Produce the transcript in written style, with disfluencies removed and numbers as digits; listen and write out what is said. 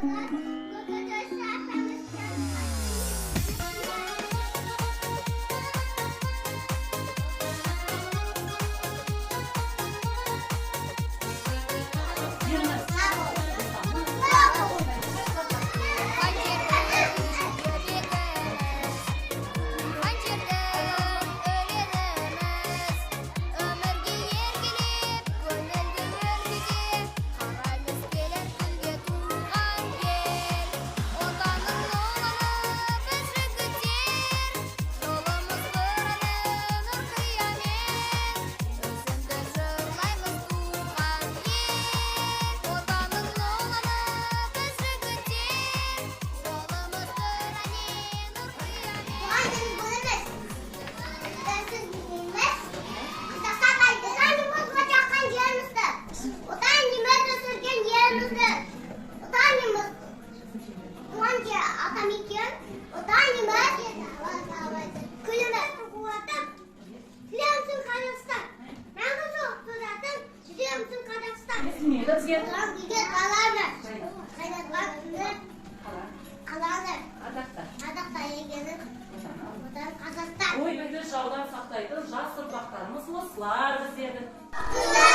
Туған жердің жүрегіміз, туған жердің өлеңіміз, өмірге еркелеп, көңілді өркіде, қараймыз келер күнге, туған ел. Отанның ұланы біз, жігіттер, жолымыз қыраны нұр қиямен, өзіңді жырлаймыз, туған ел. Отанның ұланы біз, жігіттер, жолымыз қыраны нұр қиямен. Туған жеріміз бұл емес. Дәрсіз білмейміз. Қазақстан Отанымыз жаққан жерімізді. Отанымыз өсірген елімізді. Отанымыз туған жер атамекен. Отанымыз күліміз қуатып. Тілеуімсің, Қазақстан. Мәңгі жоқ тұратын жүрегімсің, Қазақстан. Естілмеді бізге. Туған күйге қаланы. Қайнатқан күні қаланы. Атақты. Атақты екенін Отан Қазақстан. Ой, бізді жаудан сақтайтын жас ұрпақтарымыз осылар біздердің. Туған